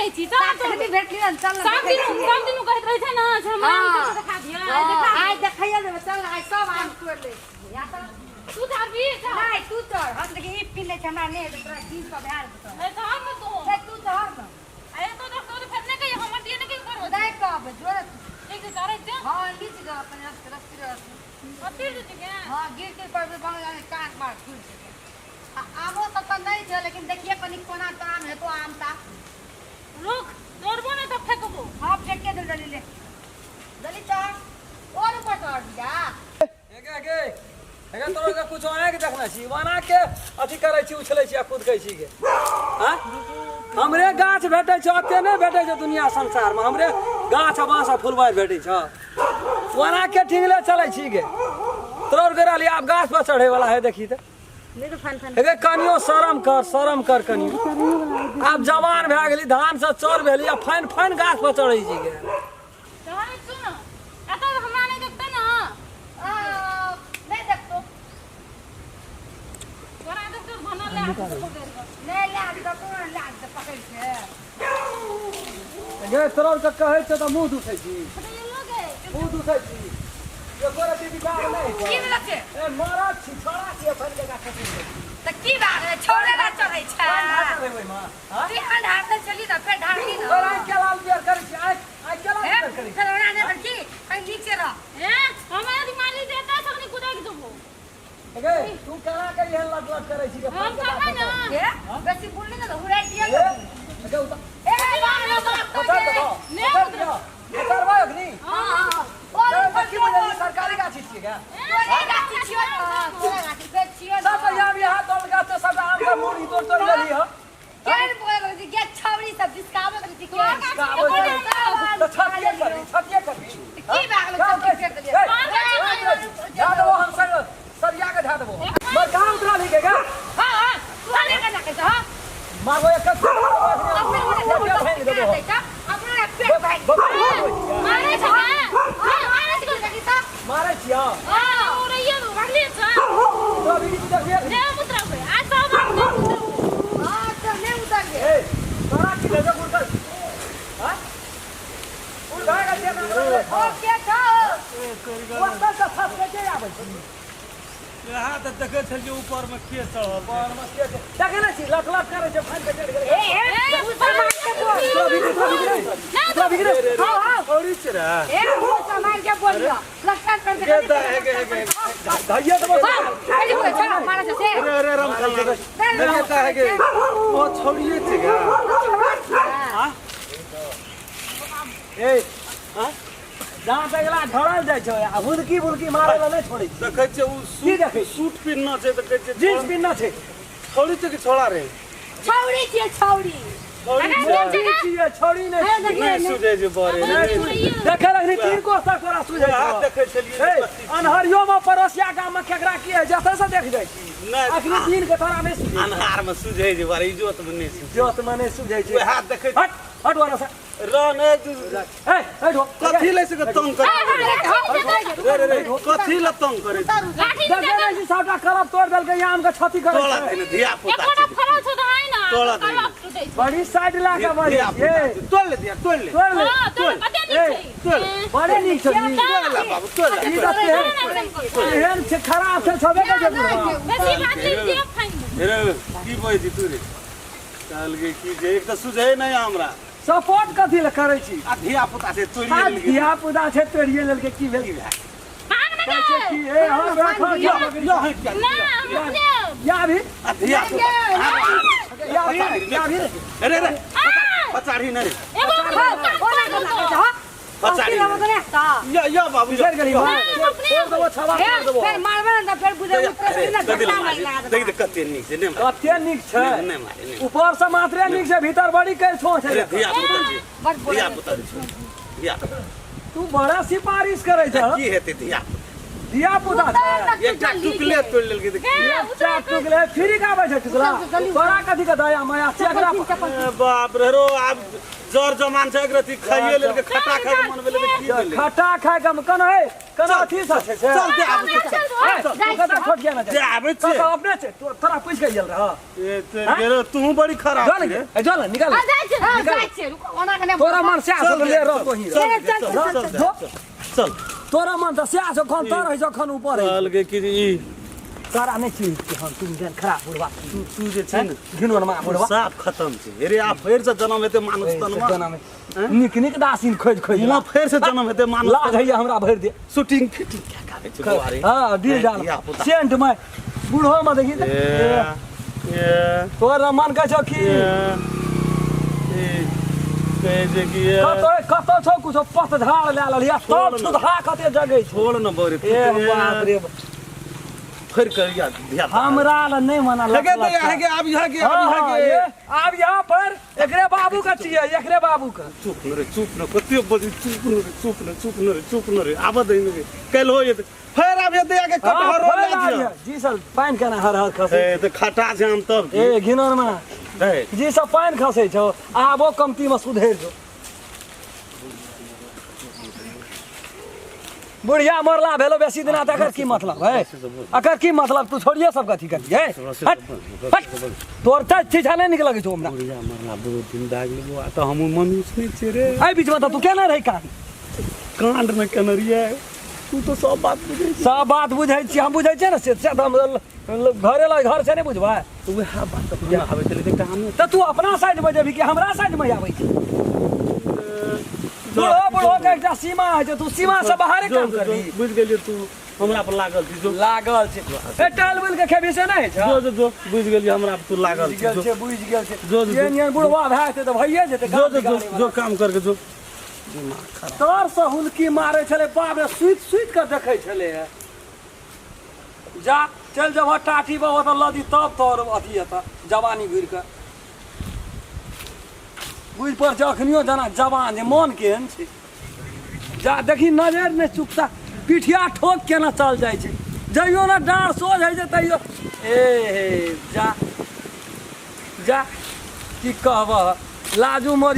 रहै छी चल साग तोड़ खेती भेटली हन चल सब दिन सब दिन कहैत रहै छै ने से हमरा आम तोड़ के देखा दिअ आइ देखा आइ देखैया देबै चल आइ सब आम तोड़ ले या तऽ तू चढ़बी चढ़ नहि तू चढ़ हम देखी ई पी लै छै हमरा नहि हेतै तोरा जींस पर भए जेतौ ए चढ़ ने तू नहि तू चढ़ ने अरे तो देख तो फेर नहि कहियो हमर दिए नहि कहियो ऊपर हो नहि कहबै जोरे एक से चढ़ै छै हँ नीच गऽ अपन रस्ते रस्ते रस्ते अतिर जेतै के हँ गिर गिर पड़बै बंगला जाने कान मार खुलि जेतै आ आमो सब तऽ नहि छै लेकिन देखिए कनि कोना तऽ आम हेतौ आम ता रुक तोड़बो नहि तऽ फेकबो हँ फेके दे जल्दी ले जल्दी चढ़ और ऊपर चढ़ जा एगे एगे एगे तोरा के कुछ आँखि देखने छी वना के अथी करै छी उछलै छी आ कुदकै छी गे आँय हमरे गाछ भेटै छै ओते नहि भेटै छै दुनिया संसारमे हमरे गाछ आ बाँस आ फुलबारि भेटै छै वना के ठिंगले चलै छी गे तोरा आरके रहली आब गाछ पर चढ़ै वाला है देखी तऽ नहि तऽ फान फान एगे कनियो शरम कर शरम कर कनियो आब जवान भए गेली धान से चोर भेली आ फाइन फाइन गाछ पर चढ़ै छी गे चढ़ै छौ ने एतऽ हमरा नहि देखतै ने नहि देखतो तोरा देखतौ भनल ले आबि पकड़ि कऽ नहि लए देतो कोना लए देतो पकड़ि के गे तोरा आरके कहै छै तऽ मुँह दुखै छी तऽ ये लोग है मुँह दुखै छी एको रति विचार नहि की छै भेलक से ए मरद छी छोड़ा छी एखन के गाछ पर तऽ की बात है छोड़े ला चढ़ै छै चढ़ेबै ओहिमे हाँ? बिहान ढारने चली तऽ फेर ढारली ने तोरा आँखि के लाल पियर करै छी आँखि आँखि के लाल हे, पियर करै छी फेर ओना नहि पर की कहीं नीचे रह ए हमरा यदि माली देता तखनी कुदाकि देबो गे तू केना के एहन लट लट करै छी के हम कहबै ने हे बेसी बोलली ने तऽ हुराइ दिया ए गे उतर ए बाप रे बाप उतर दबो नहि उतर दियो उतरबै अखनी हां हां और तऽ की बुझलियै सरकारी गाछी छियै गे तोरे गाछी छियो ने तोरे गाछी फेर छियो सब तऽ यहाँ यहाँ तोड़ गाछ तऽ सब आम के मूड़ी तोड़ तोड़ लेली ह केहन बोल रहल छी गे छौरी सब जिसकाबत रहै छी के तऽ छतिये करबी छतिये करबी की भए गेलो छतिये फेर देलियै झा देबो हम सर सरिया के झा देबो मर कहाँ उतरा ली के गा हां हां तू आने का ना हां मारबो एक अपने फेंक पेट देबो अपने पेट भाग मारै छै हां मारै छै देखी तऽ मारै छियै हां ओरैया भागले छै तोरा बीड़ी देखबियै ने उतरबै आ सब आम नहि उतरबै हां तऽ नहि उतर गे ए तोरा की भेजो उड़कल हां उड़ भए गेल छै ओ के छौ ओतऽ से फस के जे आबै छै यहाँ तऽ देखै छलियै ऊपरमे के चढ़ल पर मस्ती छै देखै नै छी लट लट करै छै फाइन के चढ़ि गेलै ए ए तू सामान के बोल तोरा बीड़ी तोरा बीड़ी तोरा बीड़ी हां हां छौड़ी छै रे ए तू सामान के बोलियो लटका कर दे के दा हे गे हे गे धैया देबो खाली बोल छौ मारा से से अरे अरे राम खेल रे के दा हे गे ओ छौड़िए छै गे ए हां दाँत अगला झड़ल जाइ छै आ हुदकी बुदकी मारै लए नहि छोड़ै छै देखै छियै ओ की सूट देखै छी? सूट पिन्हना छै तऽ कहै छै जींस पिन्हना छै छौड़ी छै कि छौड़ा रे छौरी छियै छौरी छौड़ी छौड़ी छियै छौड़ी नहि हे छियै। देखिए नहि सुझै छै बड़े नहि सुझै। देखै लगनी तीन कोस तक तोरा सुझै वएह छौ। देखै छलियै हे जे कथी अन्हरियो मे पड़ोसिया गाम मे केकरा की है जतऽ से देख जाइ छी नहि अखनी दिन के तोरा नहि सुझै अन्हार मे सुझै छै बड़े इजोत मे नहि सुझै जोत मे नहि सुझै छै वएह देखै हट हट ओने से रह नहि ए हट हो कथी लै से तंग करै रे रे रे कथी लै तंग करै छै? लाठी देखै नहि छी सबटा कलप तोड़ि देलकै आम के क्षति करै तोड़ा छै दे ने धिया पुता एकोटा फड़ल छौ तऽ आइ ना तोड़ा दे। कलप टूटै छै बड़ी साइड ला के बजै धिया छियै पुता छै। तोड़ ले धिया तोड़ ले तोड़ ले हां तोड़ कते नीक ए, छै तोड़ ले। बड़े नीक छै ई। तोड़ ले बाबू तोड़ ले ई तऽ तेहन एहन छै खराब छै छबे के जे बुढ़वा बेसी बात नहीं दिया फाइन रे की बजै छी तू रे कहलकै की जे एक तऽ सुझै नहि हमरा सपोर्ट कथी ले करै छी आ धिया पुता छै तोड़िए आ लेलकै धिया पुता छै तोड़िए लेलकै की भेल भाग ना कहै छै की ए हम राखो यो यो हटि जा ना हम अपने या भी आ धिया पुता या भी या भी रे रे पचाड़ी नहि रे एगो ओना के लागै छै हां पचाड़ी पचाड़ी नहि। तऽ यो यो बाबू यो बिसरि गेली यो। तोड़ देबो छवा हे तोड़ देबो फेर मारबै ने तऽ फेर बुझै उतरे ने कथी झटका लए मारि मारै? लागत देख देख कते नीक छै नहि मारै कते नीक छै नहि मारै नहि ऊपर से मात्रे नीक छै भीतर बड़ी कैल छो छै अरे धिया पुता छै बड बोलै धिया पुता छै धिया पुता। तू बड़ा सिफारिश करै छ की हेतै धिया पुता धिया पुता छै एकटा टुकले तोड़ि लेलकै तऽ की? एकटा टुकले फ्री के आबै छै टुकला तोरा कथी के दया माया चेकरा ए, बाप रे रो आब जर जमान छै एक रति खाइए लेल के खटा खाइ के मन भेलै तऽ की भेलै खटा खाय के कन है कन अथी सब छै से चल दे आबै चल, छै चल, ए, चल, तू जाइ कतऽ छियौ। छोटिया ना दे जा आबै छै कतऽ अपने छै तोरा पूछि के गेल रह ए ते गेल तू बड़ी खराब चल छी रे ए, चल निकाल हाँ, जाइ छियै, हाँ, जाइ छियै, रुको, ओना के नहि तोरा मन से चल ले रह तोही रह। चल चल चल चल चल तोरा मन तऽ सएह छौ खन तर होइ छौ खन ऊपर होइ छौ। कहलकै कि जे ई तोरा नहि चिन्ह छी हम तुम जेहन खराब बुढ़वा तू तू जे छै ने घिनौन मा बुढ़वा साफ खत्म छै रे आ फेर से जन्म हेतै मानुष तनमा जनम नीक नीक दासिन खोजि खोजि मुँह फेर से जन्म हेतै मानुष लाज होइए हमरा भरि दे शूटिंग फिटिंग क्या करै छै बौआ रे हाँ दिल जान धिया पुता। सेंट में बूढ़ो में देखी तऽ। ए ए तोरा मन कहै छौ कि ए ए कहै छै कि ए, कतौ कतौ छौ कुछो पतझाड़ लए लेलियै तब छोड़ न। छुतहा कते जगै छौ छोड़ न बौरे ए बाप रे फेर करिया धिया हमरा लए नहि मना हेगे लत दे हेगे आब यहाँ के आब हाँ, यहाँ हाँ, के ये, आब यहाँ पर एकरे बाबू का चाहिए एकरे बाबू का चुप न रे चुप न कते बजे चुप न रे चुप न चुप न रे चुप न रे आब दे न रे काल्हि हो जेतै फेर आब जेतै आके हाँ, कटहरो फेर लए आब दिअ ये। जी सर पानि केना हर हर खसै ए तऽ खटा छै आम तब की ए घिनौन में हे जी सब पानि खसै छौ आबो कमती में सुधरि जो बुढ़िया मरला भेलो बेसी दिना तऽ एकर की मतलब है एकर की मतलब तू छोड़िए सब कथी करिए हट हट तोर तऽ चीज नहि नीक लगै छौ हमरा बुढ़िया मरला बहुत दिन भए गेलै बौआ तऽ हमहूँ मनुष्य नहि छियै रे एहि बीचमे तऽ तू केना रही कान कांड नहि केने रहियै तू तऽ सब बात बुझै छी सब बात बुझै छी हम बुझै छियै ने से से तऽ हम घरे लग घर से नहि बुझबै वएह बात तऽ हमरा आबै छलै तऽ हमहूँ तऽ तू अपना साइडमे जेबही कि हमरा साइडमे आबै छी बूढ़ो बूढ़ो के एकटा सीमा होइ छै तू सीमा से बाहरे काम जो, जो, करबी बुझि गेलियै तू हमरा पर लागल छी जो लागल छै ए टहल बुलि के खेबी से नहि होइ छौ जो जो जो बुझि गेलियै हमरा पर तू लागल बुझि छी गेल जो छै बुझि गेल छै जो, जो, एहन एहन बुढ़वा भए जेतै तऽ भइए जेतै जो गाम जो जो बिगाड़े जो वाला। काम करके जो तर से हुलकी मारै छलै बाप रे सुति सुति कऽ देखै छलै हे जा चलि जेबह टाटी पर ओतऽ लदी तब तोहर अथी हेतऽ जवानी घुरि कऽ बुझि पर छै अखनियो जेना जवान छै मन केहन छै जा देखी नजर नहि चुकता पिठिया ठोक केना चल जाइ छै जइयो ने डाँड़ सोझ होइ छै तैयो ए हे जा जा की कहबह लाजू मरिय।